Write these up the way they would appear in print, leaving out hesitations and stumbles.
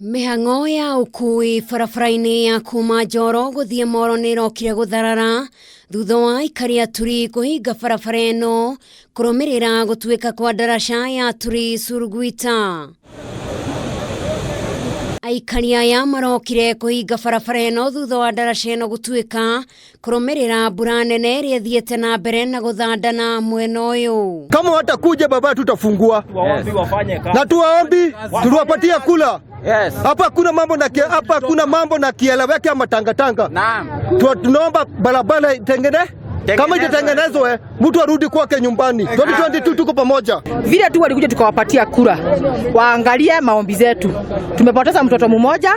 Mĩhang'o ya ũkui barabara-inĩ ya kuma Njoro gũthiĩ Moro nĩ ĩrokire gũtharara thutha wa aikari a Turi kũhinga barabara ĩno kũrũmĩrĩra gũtuĩka kwa ndaraca ya Turi Surguita. Aikari aya marokire kũhinga barabara ĩno thutha wa ndaraca ĩno gũtuĩka kũrũmĩrĩra mbura nene ĩrĩa ĩthiĩte na mbere na gũthandana mwena ũyũ. Kama watakuja baba, tutafungua na tuwaombi, tuliwapatia kula hapa. Hakuna mambo na hapa hakuna mambo na kieleweke ama tangatanga. Naam. Tunaomba barabara itengene kama itatengenezwe, mtu arudi kwake nyumbani. 2022 tuko pamoja. Vile tu walikuja tukawapatia kura, waangalie maombi zetu. Tumepoteza mtoto mmoja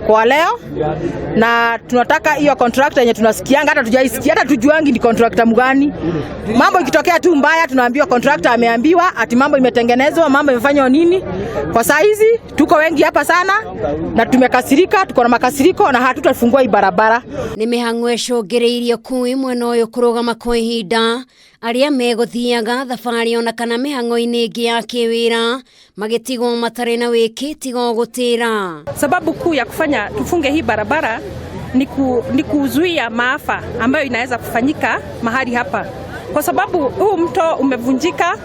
kwa leo, na tunataka hiyo contractor yenye tunasikianga, hata tujaisikia, hata tujuangi ni contractor mgani. Mambo ikitokea tu mbaya, tunaambiwa contractor ameambiwa ati mambo imetengenezwa, mambo imefanywa nini. Kwa saa hizi tuko wengi hapa sana na tumekasirika, tuko na makasiriko na hatutafungua hii barabara. Nĩ mĩhang'o ĩcũngĩrĩirie ũkui mwena ũyũ kũrũgama kwa ihinda arĩa megũthiaga thabarĩ ona kana mĩhang'o-inĩ ĩngĩ ya kĩwĩra magĩtigwo matarĩ na wĩki tiga o gũtĩra. Sababu kuu ya kufanya tufunge hii barabara ni kuzuia maafa ambayo inaweza kufanyika mahali hapa, kwa sababu huu mto umevunjika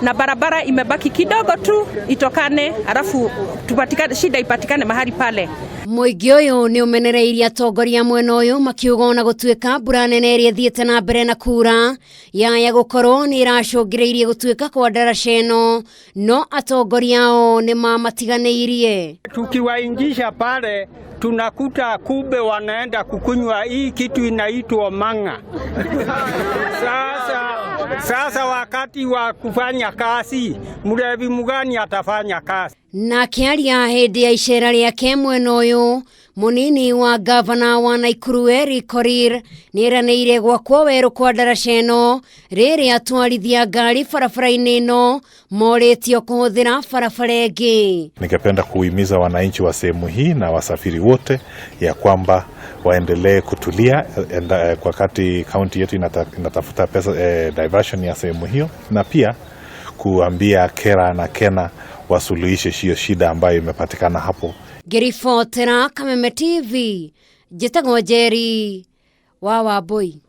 na barabara imebaki kidogo tu itokane, alafu tupatikane, shida ipatikane mahali pale. Mũingĩ ũyũ nĩ ũmenereirie atongoria mwena ũyũ makiuga ona gũtuĩka mbura nene ĩrĩa ĩthiĩte na mbere na kura yaya gũkorwo nĩ ĩracũngĩrĩirie gũtuĩka kwa ndaraca ĩno, no atongoria ao nĩ mamatiganĩirie. Tukiwaingisha pale tunakuta kumbe wanaenda kukunywa hii kitu inaitwa mang'a. Sasa wakati wa kufanya kazi, mlevi mgani atafanya kazi? Na akĩaria hĩndĩ ya icera rĩake mwena ũyũ, mũnini wa gavana wa Naikuru Eric Korir nĩ eranĩire gwakwo werũ kwa ndaraca ĩno rĩrĩa atwarithia ngari barabara-inĩ ĩno morĩtio kũhũthĩra barabara ĩngĩ. Ningependa kuhimiza wananchi wa sehemu hii na wasafiri wote ya kwamba waendelee kutulia wakati kaunti yetu inatafuta pesa diversion ya sehemu hiyo, na pia kuambia KeRRA na KeNHA wasuluhishe hiyo shida ambayo imepatikana hapo. Ngĩribotera Kameme TV, njĩtagwo Njeri wa Wambui.